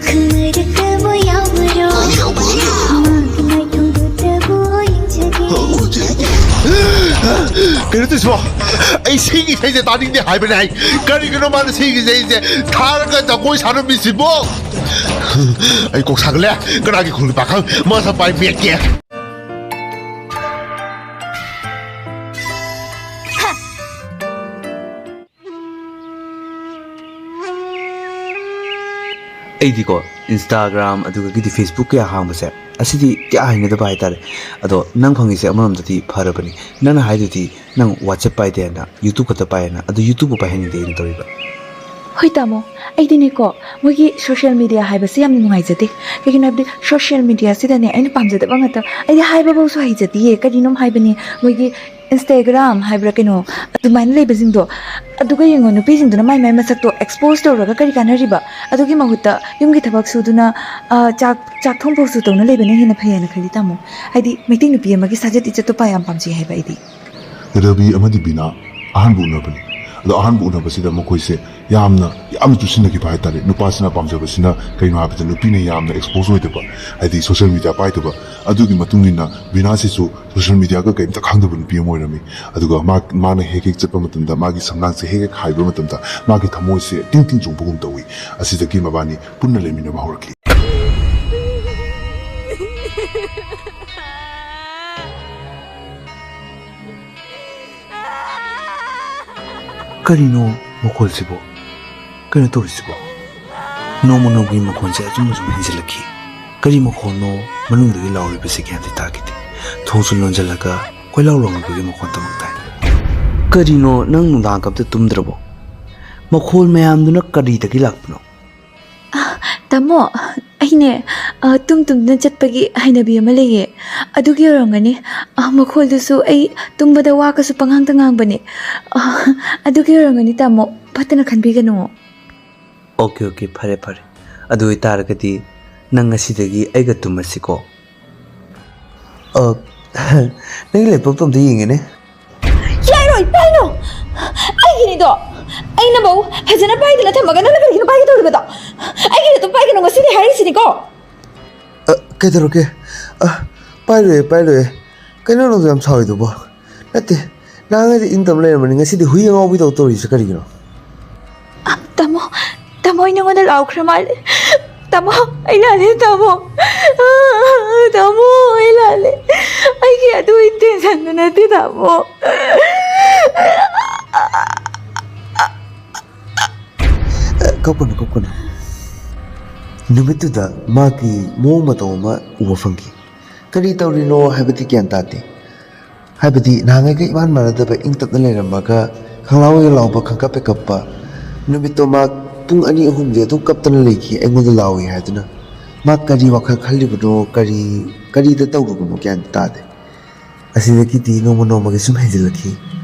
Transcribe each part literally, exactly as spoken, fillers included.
ꯃꯔꯛꯇꯕꯨ ꯌꯥꯎꯕꯔꯣ? ꯃꯥꯒꯤ ꯃꯥꯏꯊꯣꯡꯗꯨꯗꯕꯨ ꯌꯦꯡꯖꯒꯦ꯫ ꯀꯩꯅꯣ ꯇꯧꯏꯁꯤꯕꯣ? ꯑꯩ ꯁꯤꯒꯤ ꯏꯁꯩꯁꯦ ꯇꯥꯅꯤꯡꯗꯦ ꯍꯥꯏꯕꯅꯦ꯫ ꯑꯩ ꯀꯔꯤꯒꯤꯅꯣ ꯃꯥꯅ ꯁꯤꯒꯤ ꯏꯁꯩꯁꯦ ꯊꯥꯔꯒ ꯖꯒꯣꯏ ꯁꯥꯔꯝꯃꯤꯁꯤꯕꯣ? ꯑꯩ ꯀꯣꯛ ꯁꯥꯒꯠꯂꯦ꯫ ꯀꯅꯥꯒꯤ ꯈꯨꯜꯒꯤ ꯄꯥꯈꯪ? ꯃꯁꯛ ꯄꯥꯏ ꯃꯦꯠꯀꯦ꯫ ꯑꯩꯗꯤꯀꯣ, Instagram ꯑꯗꯨꯗꯒꯤꯗꯤ Facebook ꯀꯌꯥ ꯍꯥꯡꯕꯁꯦ, ꯑꯁꯤꯗꯤ ꯀꯌꯥ ꯍꯩꯅꯗꯕ ꯍꯥꯏꯇꯥꯔꯦ꯫ ꯑꯗꯣ ꯅꯪ ꯐꯪꯉꯤꯁꯦ ꯑꯃꯔꯣꯝꯗꯗꯤ ꯐꯔꯕꯅꯤ꯫ ꯅꯪꯅ ꯍꯥꯏꯗꯨꯗꯤ ꯅꯪ WhatsApp ꯄꯥꯏꯗꯦꯅ, YouTube ꯈꯛꯇ ꯄꯥꯏꯌꯦꯅ, ꯑꯗꯨ YouTube ꯄꯥꯏꯍꯟꯅꯤꯡꯗꯦ ꯑꯩꯅ ꯇꯧꯔꯤꯕ꯫ ꯍꯣꯏ ꯇꯥꯃꯣ, ꯑꯩꯗꯤꯅꯦꯀꯣ, ꯃꯣꯏꯒꯤ social media ꯍꯥꯏꯕꯁꯦ ꯌꯥꯝꯅ ꯅꯨꯡꯉꯥꯏꯖꯗꯦ꯫ ꯀꯩꯒꯤꯅꯣ ꯍꯥꯏꯕꯗꯤ social media ꯁꯤꯗꯅꯦ ꯑꯩꯅ ꯄꯥꯝꯖꯗꯕ ꯉꯥꯛꯇ, ꯑꯩꯗꯤ ꯍꯥꯏꯕꯐꯧꯁꯨ ꯍꯩꯖꯗꯤꯌꯦ꯫ ꯀꯔꯤꯅꯣꯝ ꯍꯥꯏꯕꯅꯤ, ꯃꯣꯏꯒꯤ Instagram ꯍꯥꯏꯕ꯭ꯔꯥ ꯀꯩꯅꯣ, ꯑꯗꯨꯃꯥꯏꯅ ꯂꯩꯕꯁꯤꯡꯗꯣ꯫ ꯑꯗꯨꯒ ꯌꯦꯡꯉꯣ, ꯅꯨꯄꯤꯁꯤꯡꯗꯨꯅ ꯃꯥꯏ ꯃꯥꯏ ꯃꯁꯛꯇꯣ expose ꯇꯧꯔꯒ ꯀꯔꯤ ꯀꯥꯟꯅꯔꯤꯕ? ꯑꯗꯨꯒꯤ ꯃꯍꯨꯠꯇ ꯌꯨꯝꯒꯤ ꯊꯕꯛ ꯁꯨꯗꯨꯅ, ꯑ, ꯆꯥꯛ, ꯆꯥꯛ ꯊꯣꯡꯐꯧꯁꯨ ꯇꯧꯅ ꯂꯩꯕꯅ ꯍꯦꯟꯅ ꯐꯩ ꯍꯥꯏꯅ ꯈꯜꯂꯤ ꯇꯥꯃꯣ꯫ ꯍꯥꯏꯗꯤ ꯃꯩꯇꯩ ꯅꯨꯄꯤ ꯑꯃꯒꯤ ꯁꯥꯖꯠ ꯏꯖꯠꯇꯣ ꯄꯥ ꯌꯥꯝ ꯄꯥꯝꯖꯩ ꯍꯥꯏꯕ ꯑꯩꯗꯤ꯫ ꯔꯕꯤ ꯑꯃꯗꯤ ꯕꯤꯅꯥ ꯑꯍꯥꯟꯕ ꯎꯅꯕꯅꯤ꯫ ꯑꯗꯣ ꯑꯍꯥꯟꯕ ꯎꯅꯕꯁꯤꯗ ꯃꯈꯣꯏꯁꯦ ꯌꯥꯝꯅ, ꯌꯥꯝꯅ ꯆꯨꯁꯤꯟꯅꯈꯤꯕ ꯍꯥꯏꯇꯥꯔꯦ꯫ ꯅꯨꯄꯥꯁꯤꯅ ꯄꯥꯝꯖꯕꯁꯤꯅ ꯀꯩꯅꯣ ꯍꯥꯏꯕꯗ ꯅꯨꯄꯤꯅ ꯌꯥꯝꯅ expose ꯑꯣꯏꯗꯕ, ꯍꯥꯏꯗꯤ social media ꯄꯥꯏꯗꯕ꯫ ꯑꯗꯨꯒꯤ ꯃꯇꯨꯡ ꯏꯟꯅ ꯕꯤꯅꯥꯁꯤꯁꯨ social mediaꯒ ꯀꯔꯤꯝꯇ ꯈꯪꯗꯕ ꯅꯨꯄꯤ ꯑꯃ ꯑꯣꯏꯔꯝꯃꯤ꯫ ꯑꯗꯨꯒ ꯃꯥ, ꯃꯥꯅ ꯍꯦꯛ ꯍꯦꯛ ꯆꯠꯄ ꯃꯇꯝꯗ, ꯃꯥꯒꯤ ꯁꯝꯂꯥꯡꯁꯦ ꯍꯦꯛ ꯍꯦꯛ ꯍꯥꯏꯕ ꯃꯇꯝꯗ ꯃꯥꯒꯤ ꯊꯃꯣꯏꯁꯦ ꯇꯤꯡ ꯇꯤꯡ ꯆꯣꯡꯕꯒꯨꯝ ꯇꯧꯏ꯫ ꯑꯁꯤꯗꯒꯤ ꯃꯕꯥꯅꯤ ꯄꯨꯟꯅ ꯂꯩꯃꯤꯟꯅꯕ ꯍꯧꯔꯛꯈꯤ꯫ ꯀꯔꯤꯅꯣ ꯃꯈꯣꯜꯁꯤꯕꯣ? ꯀꯩꯅꯣ ꯇꯧꯔꯤꯁꯤꯕꯣ? ꯅꯣꯡꯃ ꯅꯣꯡꯃꯒꯤ ꯃꯈꯣꯟꯁꯦ ꯑꯆꯨꯝ ꯑꯆꯨꯝ ꯍꯦꯟꯖꯤꯜꯂꯛꯈꯤ꯫ ꯀꯔꯤ ꯃꯈꯣꯜꯅꯣ ꯃꯅꯨꯡꯗꯒꯤ ꯂꯥꯎꯔꯤꯕꯁꯤ ꯒ꯭ꯌꯥꯟꯗꯤ ꯇꯥꯈꯤꯗꯦ꯫ ꯊꯣꯡꯁꯨ ꯂꯣꯟꯁꯤꯜꯂꯒ ꯀꯣꯏꯂꯥꯎ ꯂꯥꯎꯅꯕꯒꯤ ꯃꯈꯣꯟꯇꯃꯛ ꯇꯥꯏ꯫ ꯀꯔꯤꯅꯣ ꯅꯪ ꯅꯨꯡꯗꯥꯡ ꯀꯞꯇ ꯇꯨꯝꯗ꯭ꯔꯕꯣ? ꯃꯈꯣꯜ ꯃꯌꯥꯝꯗꯨꯅ ꯀꯔꯤꯗꯒꯤ ꯂꯥꯛꯄꯅꯣ? ꯇꯥꯃꯣ, ꯑꯩꯅꯦ, ꯑ, ꯇꯨꯝ ꯇꯨꯝꯗꯨꯅ ꯆꯠꯄꯒꯤ ꯍꯩꯅꯕꯤ ꯑꯃ ꯂꯩꯌꯦ꯫ ꯑꯗꯨꯒꯤ ꯑꯣꯏꯔꯝꯒꯅꯤ꯫ ꯑ, ꯃꯈꯣꯜꯗꯨꯁꯨ ꯑꯩ ꯇꯨꯝꯕꯗ ꯋꯥꯒꯁꯨ ꯄꯉꯥꯡꯗ ꯉꯥꯡꯕꯅꯦ꯫ ꯑ, ꯑꯗꯨꯒꯤ ꯑꯣꯏꯔꯝꯒꯅꯤ ꯇꯥꯃꯣ, ꯐꯠꯇꯅ ꯈꯟꯕꯤꯒꯅꯨ꯫ ꯑꯣꯀꯦ, ꯑꯣꯀꯦ, ꯐꯔꯦ, ꯐꯔꯦ꯫ ꯑꯗꯨ ꯑꯣꯏꯇꯥꯔꯒꯗꯤ ꯅꯪ ꯉꯁꯤꯗꯒꯤ ꯑꯩꯒ ꯇꯨꯝꯃꯁꯤꯀꯣ꯫ ꯑ, ꯅꯪꯒꯤ laptopꯇꯣ ꯑꯝꯇ ꯌꯦꯡꯒꯦꯅꯦ꯫ ꯌꯥꯔꯣꯏ, ꯄꯥꯏꯅꯨ! ꯑꯩꯒꯤꯅꯤꯗꯣ! ꯑꯩꯅꯐꯧ ꯐꯖꯅ ꯄꯥꯏꯗꯅ ꯊꯝꯃꯒ ꯅꯪꯅ ꯀꯔꯤꯒꯤꯅꯣ ꯄꯥꯏꯒꯦ ꯇꯧꯔꯤꯕꯗꯣ? ꯑꯩꯒꯤ ꯑꯗꯨꯝ ꯄꯥꯏꯒꯅꯨ, ꯉꯁꯤꯗꯤ ꯍꯥꯏꯔꯤꯁꯤꯅꯤꯀꯣ꯫ ꯑ, ꯀꯩꯗꯧꯔꯒꯦ? ꯑ, ꯄꯥꯏꯔꯣꯏꯌꯦ, ꯄꯥꯏꯔꯣꯏꯌꯦ꯫ ꯀꯩꯅꯣ ꯅꯪꯗꯣ ꯌꯥꯝ ꯁꯥꯎꯔꯤꯗꯨꯕꯣ? ꯅꯠꯇꯦ, ꯅꯍꯥꯟꯉꯩꯗꯤ ꯏꯪ ꯇꯞ ꯂꯩꯔꯝꯕꯅꯤ, ꯉꯁꯤꯗꯤ ꯍꯨꯏ ꯑꯉꯥꯎꯕꯤꯗꯧ ꯇꯧꯔꯤꯁꯦ ꯀꯔꯤꯒꯤꯅꯣ? ꯑ, ꯇꯥꯃꯣ, ꯇꯥꯃꯣ, ꯑꯩ ꯅꯉꯣꯟꯗ ꯂꯥꯎꯈ꯭ꯔ ꯃꯥꯜꯂꯦ꯫ ꯇꯥꯃꯣ, ꯑꯩ ꯂꯥꯜꯂꯦ, ꯇꯥꯃꯣ꯫ ꯑ, ꯇꯥꯃꯣ, ꯑꯩ ꯂꯥꯜꯂꯦ꯫ ꯑꯩꯒꯤ ꯑꯗꯨ intentionꯗꯨ ꯅꯠꯇꯦ, ꯇꯥꯃꯣ꯫ ꯑ, ꯀꯞꯀꯅꯨ, ꯀꯞꯀꯅꯨ꯫ ꯅꯨꯃꯤꯠꯇꯨꯗ ꯃꯥꯒꯤ ꯃꯑꯣꯡ ꯃꯇꯧ ꯑꯃ ꯎꯕ ꯐꯪꯈꯤ꯫ ꯀꯔꯤ ꯇꯧꯔꯤꯅꯣ ꯍꯥꯏꯕꯗꯤ ꯒ꯭ꯌꯥꯟ ꯇꯥꯗꯦ꯫ ꯍꯥꯏꯕꯗꯤ ꯅꯍꯥꯟꯉꯩꯒ ꯏꯃꯥꯟ ꯃꯥꯟꯅꯗꯕ ꯏꯪ ꯇꯞꯅ ꯂꯩꯔꯝꯃꯒ ꯈꯪꯂꯥꯎ ꯂꯥꯎꯕ, ꯈꯪꯀꯞ ꯍꯦꯛ ꯀꯞꯄ꯫ ꯅꯨꯃꯤꯠꯇꯣ ꯃꯥ ꯄꯨꯡ ꯑꯅꯤ ꯑꯍꯨꯝꯗꯤ ꯑꯗꯨꯝ ꯀꯞꯇꯅ ꯂꯩꯈꯤ, ꯑꯩꯉꯣꯟꯗ ꯂꯥꯎꯏ ꯍꯥꯏꯗꯨꯅ꯫ ꯃꯥ ꯀꯔꯤ ꯋꯥꯈꯜ ꯈꯜꯂꯤꯕꯅꯣ, ꯀꯔꯤ, ꯀꯔꯤꯗ ꯇꯧꯔꯨꯕꯅꯣ ꯒ꯭ꯌꯥꯟ ꯇꯥꯗꯦ꯫ ꯑꯁꯤꯗꯒꯤꯗꯤ ꯅꯣꯡꯃ ꯅꯣꯡꯃꯒꯤ ꯁꯨꯝ ꯍꯦꯟꯖꯤꯜꯂꯛꯈꯤ꯫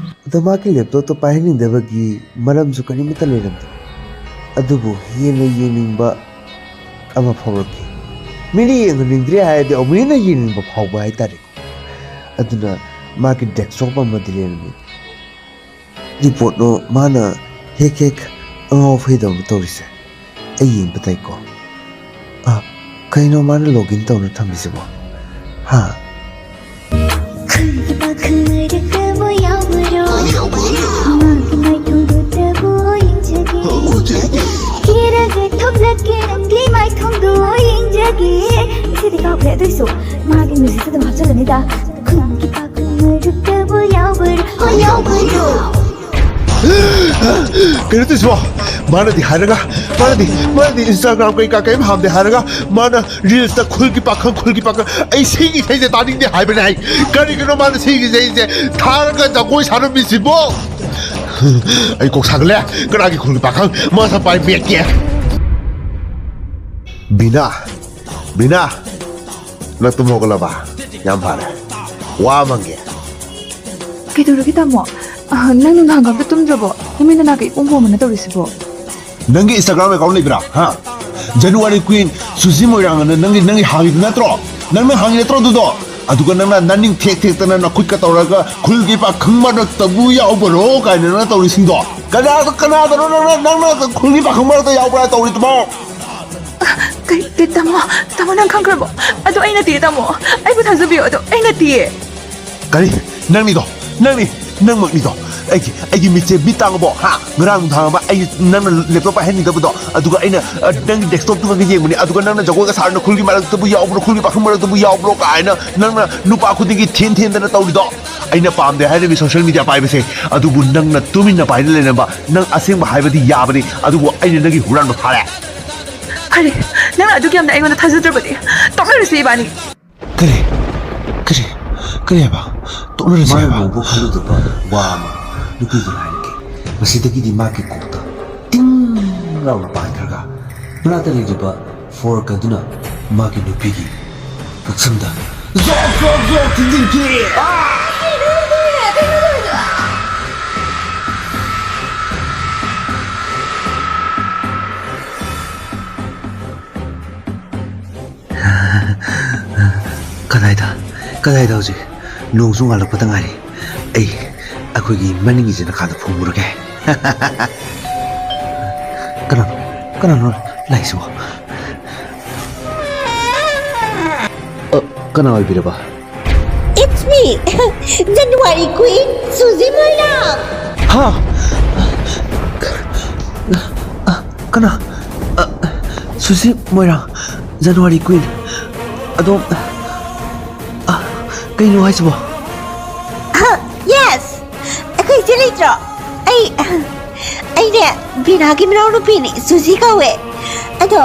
ꯑꯗꯣ ꯃꯥꯒꯤ laptopꯇꯣ ꯄꯥꯏꯍꯟꯅꯤꯡꯗꯕꯒꯤ ꯃꯔꯝꯁꯨ ꯀꯔꯤꯃꯠꯇ ꯂꯩꯔꯝꯗꯦ꯫ ꯑꯗꯨꯕꯨ ꯍꯦꯟꯅ ꯌꯦꯡꯅꯤꯡꯕ ꯑꯃ ꯐꯥꯎꯔꯛꯈꯤ꯫ ꯃꯤꯅ ꯌꯦꯡꯍꯟꯅꯤꯡꯗ꯭ꯔꯦ ꯍꯥꯏꯔꯗꯤ ꯑꯃꯨꯛ ꯍꯦꯟꯅ ꯌꯦꯡꯅꯤꯡꯕ ꯐꯥꯎꯕ ꯍꯥꯏꯇꯥꯔꯦꯀꯣ꯫ ꯑꯗꯨꯅ ꯃꯥꯒꯤ desktop ꯑꯃꯗꯤ ꯂꯩꯔꯝꯃꯤ꯫ ꯀꯔꯤ ꯄꯣꯠꯅꯣ ꯃꯥꯅ ꯍꯦꯛ ꯍꯦꯛ ꯑꯉꯥꯎ ꯑꯐꯩꯗꯧꯅ ꯇꯧꯔꯤꯁꯦ? ꯑꯩ ꯌꯦꯡꯕ ꯇꯥꯏꯀꯣ꯫ ꯑ, ꯀꯩꯅꯣ ꯃꯥꯅ login ꯇꯧꯅ ꯊꯝꯃꯤꯁꯤꯕꯣ? ꯍꯥ? ꯈꯨꯜꯒꯤ ꯄꯥꯈꯪ ꯃꯔꯛꯇꯕꯨ ꯌꯥꯎꯕꯔꯣ? ꯃꯥꯒꯤ ꯃꯥꯏꯊꯣꯡꯗꯨꯗꯕꯨ ꯌꯦꯡꯖꯒꯦ꯫ ꯀꯦꯔꯒ ꯊꯣꯛꯂꯛꯀꯦ ꯅꯪꯒꯤ ꯃꯥꯏꯊꯣꯡꯗꯨ ꯌꯦꯡꯖꯒꯦ꯫ ꯁꯤꯗꯤ ꯀꯥꯎꯈ꯭ꯔꯦ, ꯑꯗꯨꯏꯁꯨ ꯃꯥꯒꯤ musicꯇ ꯑꯗꯨꯝ ꯍꯥꯞꯆꯜꯂꯅꯤꯗ꯫ ꯈꯨꯜꯒꯤ ꯄꯥꯈꯪ ꯃꯔꯛꯇꯕꯨ ꯌꯥꯎꯕꯔꯣ? ꯌꯥꯎꯕꯔꯣ? ꯀꯩꯅꯣ ꯇꯧꯏꯁꯤꯕꯣ? ꯃꯥꯅꯗꯤ ꯍꯥꯏꯔꯒ, ꯃꯥꯅꯗꯤ, ꯃꯥꯅꯗꯤ Instagram ꯀꯩꯀꯥ ꯀꯩꯝ ꯍꯥꯡꯗꯦ ꯍꯥꯏꯔꯒ, ꯃꯥꯅ reelsꯇ "ꯈꯨꯜꯒꯤ ꯄꯥꯈꯪ, ꯈꯨꯜꯒꯤ ꯄꯥꯈꯪ", ꯑꯩ ꯁꯤꯒꯤ ꯏꯁꯩꯁꯦ ꯇꯥꯅꯤꯡꯗꯦ ꯍꯥꯏꯕꯅꯦ ꯑꯩ꯫ ꯀꯔꯤꯒꯤꯅꯣ ꯃꯥꯅ ꯁꯤꯒꯤ ꯏꯁꯩꯁꯦ ꯊꯥꯔꯒ ꯖꯒꯣꯏ ꯁꯥꯔꯝꯃꯤꯁꯤꯕꯣ? ꯑꯩ ꯀꯣꯛ ꯁꯥꯒꯠꯂꯦ꯫ ꯀꯅꯥꯒꯤ "ꯈꯨꯜꯒꯤ ꯄꯥꯈꯪ"? ꯃꯁꯥ ꯄꯥꯏ ꯃꯦꯠꯀꯦ꯫ ꯕꯤꯅꯥ, ꯕꯤꯅꯥ, ꯅꯪ ꯇꯨꯝ ꯍꯧꯒꯠꯂꯕ? ꯌꯥꯝ ꯐꯔꯦ꯫ ꯋꯥ ꯑꯃ ꯍꯪꯒꯦ꯫ ꯀꯩꯗꯧꯔꯒꯦ, ꯇꯥꯃꯣ? ꯑ, ꯅꯪ ꯅꯨꯡꯗꯥꯡꯒ ꯑꯝꯇ ꯇꯨꯝꯗ꯭ꯔꯕꯣ? ꯅꯃꯤꯠ ꯅꯅꯥ ꯀꯩ ꯏꯄꯣꯝ ꯄꯣꯝꯕꯅ ꯇꯧꯔꯤꯁꯤꯕꯣ? ꯅꯪꯒꯤ Instagram account ꯂꯩꯕ꯭ꯔꯥ? ꯍꯥ? January Queen ꯁꯨꯖꯤ ꯃꯣꯏꯔꯥꯡ ꯑꯅ ꯅꯪꯒꯤ, ꯅꯪꯒꯤ ꯍꯥꯡꯉꯤꯗꯨ ꯅꯠꯇ꯭ꯔꯣ? ꯅꯪꯅ ꯍꯥꯡꯉꯤ ꯅꯠꯇ꯭ꯔꯣ ꯑꯗꯨꯗꯣ? ꯑꯗꯨꯒ ꯅꯪꯅ ꯅꯅꯤꯡ ꯊꯦꯛ ꯊꯦꯛꯇꯅ ꯅꯈꯨꯠꯀ ꯇꯧꯔꯒ "ꯈꯨꯜꯒꯤ ꯄꯥꯈꯪ ꯃꯔꯛꯇꯕꯨ ꯌꯥꯎꯕꯔꯣ?" ꯀꯥꯏꯅ ꯅꯪꯅ ꯇꯧꯔꯤꯁꯤꯡꯗꯣ꯫ ꯀꯅꯥꯗ-, ꯀꯅꯥꯗꯅꯣ ꯅꯪꯅ, ꯅꯪꯅ "ꯈꯨꯜꯒꯤ ꯄꯥꯈꯪ ꯃꯔꯛꯇ ꯌꯥꯎꯕ꯭ꯔꯥ" ꯇꯧꯔꯤꯗꯨꯕꯣ? ꯀꯩ, ꯀꯩ, ꯇꯥꯃꯣ, ꯇꯥꯃꯣ, ꯅꯪ ꯈꯪꯈ꯭ꯔꯕꯣ? ꯑꯗꯨ ꯑꯩ ꯅꯠꯇꯤꯌꯦ, ꯇꯥꯃꯣ꯫ ꯑꯩꯕꯨ ꯊꯥꯖꯕꯤꯌꯨ, ꯑꯗꯨ ꯑꯩ ꯅꯠꯇꯤꯌꯦ꯫ ꯀꯔꯤ? ꯅꯪꯅꯤꯗꯣ? ꯅꯪꯅꯤ? ꯅꯪꯃꯛꯅꯤꯗꯣ? ꯑꯩꯒꯤ ꯑꯩꯒꯤ ꯃꯤꯠꯁꯦ ꯃꯤꯠ ꯇꯥꯡꯉꯕꯣ? ꯍꯥ? ꯉꯔꯥꯡ ꯅꯨꯡꯗꯥꯡ ꯑꯃ ꯑꯩ ꯅꯪꯅ ꯂꯦꯞꯇꯣꯞ ꯄꯥꯏꯍꯟꯅꯤꯡꯗꯕꯗꯣ, ꯑꯗꯨꯒ ꯑꯩꯅ, ꯑ, ꯅꯪꯒꯤ ꯗꯦꯁꯛꯇꯣꯞꯇꯨ ꯈꯛꯇ ꯌꯦꯡꯕꯅꯤ, ꯑꯗꯨꯒ ꯅꯪꯅ ꯖꯒꯣꯏꯒ ꯁꯥꯔ ꯅꯈꯨꯜꯒꯤ ꯃꯔꯛꯇꯕꯨ ꯌꯥꯎꯕ꯭ꯔꯣ, ꯈꯨꯜꯒꯤ ꯄꯥꯈꯪ ꯃꯔꯛꯇꯕꯨ ꯌꯥꯎꯕ꯭ꯔꯣ ꯀꯥꯏꯅ ꯅꯪꯅ ꯅꯨꯄꯥ ꯈꯨꯗꯤꯡꯒꯤ ꯊꯦꯟ ꯊꯦꯟꯗꯅ ꯇꯧꯔꯤꯗꯣ? ꯑꯩꯅ ꯄꯥꯝꯗꯦ ꯍꯥꯏꯔꯤꯕꯤ ꯁꯣꯁꯤꯌꯦꯜ ꯃꯤꯗꯤꯌꯥ ꯄꯥꯏꯕꯁꯦ, ꯑꯗꯨꯕꯨ ꯅꯪꯅ ꯇꯨꯃꯤꯟꯅ ꯄꯥꯏꯔ ꯂꯩꯔꯝꯕ, ꯅꯪ ꯑꯁꯦꯡꯕ ꯍꯥꯏꯕꯗꯤ ꯌꯥꯕꯅꯤ, ꯑꯗꯨꯕꯨ ꯑꯩꯅ ꯅꯪꯒꯤ ꯍꯨꯔꯥꯟꯕ ꯐꯥꯔꯦ꯫ ꯐꯔꯦ, ꯅꯪꯅ ꯑꯗꯨꯛ ꯌꯥꯝꯅ ꯑꯩꯉꯣꯟꯗ ꯊꯥꯖꯗ꯭ꯔꯕꯗꯤ ꯇꯣꯛꯅꯔꯁꯤ ꯏꯕꯥꯅꯤ꯫ ꯀꯔꯤ? ꯀꯔꯤ? ꯀꯔꯤ ꯍꯥꯏꯕ? ꯇꯣꯛꯅꯔꯁꯤ ꯃꯥꯅ ꯍꯥꯏꯕ? ꯅꯣꯡꯐꯥꯎ ꯈꯜꯂꯨꯗꯕ ꯋꯥ ꯑꯃ ꯅꯨꯄꯤꯗꯨꯅ ꯍꯥꯏꯔꯛꯀꯦ꯫ ꯃꯁꯤꯗꯒꯤꯗꯤ ꯃꯥꯒꯤ ꯀꯣꯛꯇ ꯇꯤꯡ ꯂꯥꯎꯅ ꯄꯥꯟꯈ꯭ꯔꯒ ꯃꯅꯥꯛꯇ ꯂꯩꯔꯤꯕ ꯐꯣꯔꯛ ꯑꯗꯨꯅ ꯃꯥꯒꯤ ꯅꯨꯄꯤꯒꯤ ꯄꯨꯛꯁꯝꯗ ꯖꯣꯛ ꯖꯣꯛ ꯖꯣꯛ ꯊꯤꯟꯖꯤꯟꯈꯤ꯫ ꯀꯗꯥꯏꯗ? ꯀꯗꯥꯏꯗ ꯍꯧꯖꯤꯛ? ꯅꯣꯡꯁꯨ ꯉꯥꯜꯂꯛꯄꯗ ꯉꯥꯏꯔꯤ꯫ ꯑꯩ ꯑꯩꯈꯣꯏꯒꯤ ꯃꯅꯤꯡꯒꯤ ꯖꯅꯈꯥꯗ ꯐꯨꯝꯃꯨꯔꯒꯦ꯫ ꯀꯅꯥꯅꯣ? ꯀꯅꯥꯅꯣ ꯂꯥꯛꯏꯁꯤꯕꯣ? ꯑ, ꯀꯅꯥ ꯑꯣꯏꯕꯤꯔꯕ? It's me, January Queen, Suzy Moirang. ꯍꯥ? ꯑ, ꯀꯅꯥ? ꯑ, ꯁꯨꯖꯤ ꯃꯣꯏꯔꯥꯡ, ꯖꯅꯋꯥꯔꯤ ꯀꯨꯏꯟ꯫ ꯑꯗꯣꯝ, ꯑ, ꯀꯩꯅꯣ ꯍꯥꯏꯁꯤꯕꯣ? Yes, ꯑꯩꯈꯣꯏ ꯏꯆꯦ ꯂꯩꯇ꯭ꯔꯣ? ꯑꯩ, ꯑꯩꯅꯦ, ꯕꯤꯅꯥꯒꯤ ꯃꯅꯥꯎꯅꯨꯄꯤꯅꯦ, ꯁꯨꯖꯤ ꯀꯧꯋꯦ꯫ ꯑꯗꯣ,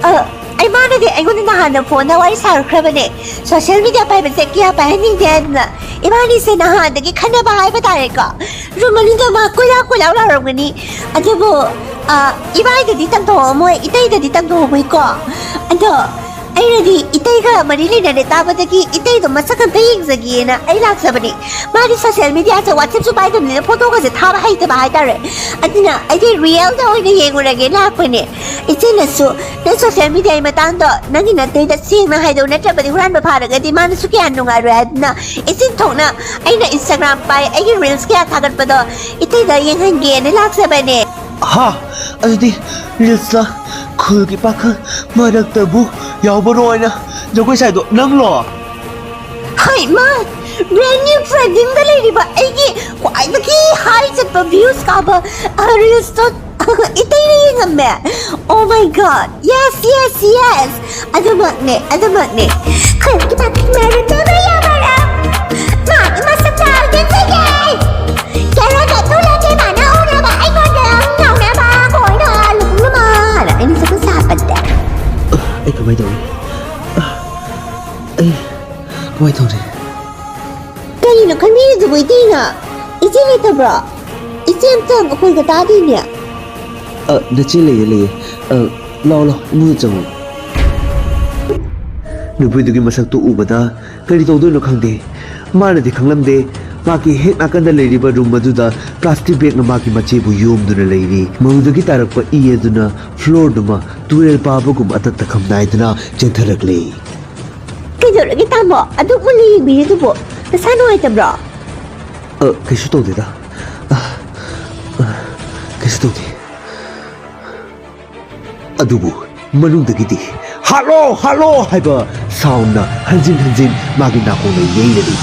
ꯑ, ꯑꯩ ꯃꯥꯅꯗꯤ ꯑꯩꯉꯣꯟꯗ ꯅꯍꯥꯟꯅ ꯐꯣꯟꯗ ꯋꯥꯔꯤ ꯁꯥꯔꯛꯈ꯭ꯔꯕꯅꯦ꯫ ꯁꯣꯁꯤꯌꯦꯜ ꯃꯤꯗꯤꯌꯥ ꯄꯥꯏꯕꯁꯦ ꯀꯌꯥ ꯄꯥꯏꯍꯟꯅꯤꯡꯗꯦ ꯍꯥꯏꯗꯅ ꯏꯕꯥꯅꯤꯁꯦ ꯅꯍꯥꯟꯗꯒꯤ ꯈꯟꯅꯕ ꯍꯥꯏꯕ ꯇꯥꯔꯦꯀꯣ꯫ ꯔꯨꯝ ꯑꯅꯤꯗꯣ ꯃꯥ ꯀꯣꯏꯂꯥꯎ ꯀꯣꯏꯂꯥꯎ ꯂꯥꯎꯔꯝꯒꯅꯤ꯫ ꯑꯗꯨꯕꯨ, ꯑ, ꯏꯕꯥꯏꯗꯗꯤ ꯇꯝꯊꯣꯛꯑꯝꯃꯣꯏ, ꯏꯇꯩꯗꯗꯤ ꯇꯝꯊꯣꯛꯑꯝꯃꯣꯏꯀꯣ꯫ ꯑꯗꯣ ꯑꯩꯅꯗꯤ ꯏꯇꯩꯒ ꯃꯔꯤ ꯂꯩꯅꯔꯦ ꯇꯥꯕꯗꯒꯤ ꯏꯇꯩꯗꯣ ꯃꯁꯛ ꯑꯝꯇ ꯌꯦꯡꯖꯒꯦꯅ ꯑꯩ ꯂꯥꯛꯆꯕꯅꯦ꯫ ꯃꯥꯗꯤ ꯁꯣꯁꯤꯌꯦꯜ ꯃꯤꯗꯤꯌꯥꯁꯦ, ꯋꯥꯆꯦꯞꯁꯨ ꯄꯥꯏꯗꯕꯅꯤꯅ ꯐꯣꯇꯣꯒꯁꯦ ꯊꯥꯕ ꯍꯩꯇꯕ ꯍꯥꯏꯇꯥꯔꯦ꯫ ꯑꯗꯨꯅ ꯑꯩꯗꯤ ꯔꯤꯌꯦꯜꯗ ꯑꯣꯏꯅ ꯌꯦꯡꯉꯨꯔꯒꯦ ꯂꯥꯛꯄꯅꯦ꯫ ꯏꯆꯦꯅꯁꯨ ꯅꯪ ꯁꯣꯁꯤꯌꯦꯜ ꯃꯤꯗꯤꯌꯥꯒꯤ ꯃꯇꯥꯡꯗꯣ ꯅꯪꯒꯤ ꯅꯇꯩꯗ ꯁꯦꯡꯅ ꯍꯥꯏꯗꯧ, ꯅꯠꯇ꯭ꯔꯕꯗꯤ ꯍꯨꯔꯥꯟꯕ ꯐꯥꯔꯒꯗꯤ ꯃꯥꯅꯁꯨ ꯀꯌꯥ ꯅꯨꯡꯉꯥꯏꯔꯣꯏ ꯍꯥꯏꯗꯅ ꯏꯆꯤꯟ ꯊꯣꯛꯅ ꯑꯩꯅ ꯏꯟꯁꯇꯥꯒ꯭ꯔꯥꯝ ꯄꯥꯏ, ꯑꯩꯒꯤ ꯔꯤꯜꯁ ꯀꯌꯥ ꯊꯥꯒꯠꯄꯗꯣ ꯏꯇꯩꯗ ꯌꯦꯡꯍꯟꯒꯦꯅ ꯂꯥꯛꯆꯕꯅꯦ꯫ ꯍꯥ? ꯑꯗꯨꯗꯤ ꯔꯤꯜꯁꯇ ꯈꯨꯜꯒꯤ ꯄꯥꯈꯪ ꯃꯔꯛꯇꯕꯨ ꯌꯥꯎꯕꯔꯣ ꯍꯥꯏꯅ ꯖꯒꯣꯏ ꯁꯥꯏꯗꯣ ꯅꯪꯂꯣ? ꯍꯩꯃ! Brand new trendingꯗ ꯂꯩꯔꯤꯕ ꯑꯩꯒꯤ ꯈ꯭ꯋꯥꯏꯗꯒꯤ high ꯆꯠꯄ views ꯀꯥꯕ reelsꯇꯣ ꯏꯇꯩꯅ ꯌꯦꯡꯉꯝꯃꯦ꯫ Oh my god! Yes, yes, yes! ꯑꯗꯨꯃꯛꯅꯦ, ꯑꯗꯨꯃꯛꯅꯦ꯫ ꯈꯨꯜꯒꯤ ꯄꯥꯈꯪ ꯃꯔꯛꯇꯕꯨ ꯌꯥꯎꯕꯔꯣ? ꯃꯥꯒꯤ ꯃꯁꯛꯇ ꯌꯦꯡꯖꯒꯦ꯫ ꯀꯦꯔꯣꯠꯀ ꯇꯨꯂꯒꯦ ꯃꯥꯅ ꯎꯔꯕ ꯑꯩꯉꯣꯟꯗ ꯉꯥꯎꯅꯕ ꯀꯣꯏꯅ ꯂꯨꯞꯅ ꯃꯥꯅ ꯑꯩꯅ ꯁꯛꯄ ꯁꯥꯄꯠꯇꯦ꯫ ꯑꯩ ꯀꯃꯥꯏ ꯇꯧꯅꯤ? ꯑꯩ ꯀꯃꯥꯏ ꯇꯧꯅꯤ? ꯀꯔꯤꯅꯣ ꯈꯟꯕꯤꯔꯤꯗꯨꯕꯨ ꯏꯇꯩꯅ? ꯏꯆꯦ ꯂꯩꯇꯕ꯭ꯔꯣ? ꯏꯆꯦ ꯑꯝꯇ ꯃꯈꯣꯟꯒ ꯇꯥꯗꯦꯅꯦ꯫ ꯑ, ꯅꯆꯦ ꯂꯩꯌꯦ, ꯂꯩꯌꯦ꯫ ꯑ, ꯂꯥꯛꯑꯣ, ꯂꯥꯛꯑꯣ, ꯏꯃꯨꯡꯗ ꯆꯪꯉꯣ꯫ ꯅꯨꯄꯤꯗꯨꯒꯤ ꯃꯁꯛꯇꯨ ꯎꯕꯗ ꯀꯔꯤ ꯇꯧꯗꯣꯏꯅꯣ ꯈꯪꯗꯦ꯫ ꯃꯥꯅꯗꯤ ꯈꯪꯂꯝꯗꯦ, ꯃꯥꯒꯤ ꯍꯦꯛ ꯅꯥꯀꯟꯗ ꯂꯩꯔꯤꯕ room ꯑꯗꯨꯗ plastic bagꯅ ꯃꯥꯒꯤ ꯃꯆꯦꯕꯨ ꯌꯣꯝꯗꯨꯅ ꯂꯩꯔꯤ꯫ ꯃꯗꯨꯗꯒꯤ ꯇꯥꯔꯛꯄ ꯏ ꯑꯗꯨꯅ floorꯗꯨꯃ ꯇꯨꯔꯦꯜ ꯄꯥꯕꯒꯨꯝ ꯑꯇꯠ ꯇꯈꯝ ꯅꯥꯏꯗꯨꯅ ꯆꯦꯟꯊꯔꯛꯂꯦ꯫ ꯀꯩꯗꯧꯔꯒꯦ ꯇꯥꯃꯣ? ꯑꯗꯨꯛ ꯃꯨꯟꯅ ꯌꯦꯡꯕꯤꯔꯤꯗꯨꯕꯨ ꯅꯁꯥ ꯅꯨꯡꯉꯥꯏꯇꯕ꯭ꯔꯣ? ꯑ, ꯀꯩꯁꯨ ꯇꯧꯗꯦꯗ꯫ ꯑ, ꯑ, ꯀꯩꯁꯨ ꯇꯧꯗꯦ꯫ ꯑꯗꯨꯕꯨ ꯃꯅꯨꯡꯗꯒꯤꯗꯤ "ꯍꯥꯠꯂꯣ! ꯍꯥꯠꯂꯣ!" ꯍꯥꯏꯕ soundꯅ ꯍꯟꯖꯤꯟ ꯍꯟꯖꯤꯟ ꯃꯥꯒꯤ ꯅꯥꯀꯣꯡꯗ ꯌꯩꯔꯛꯏ꯫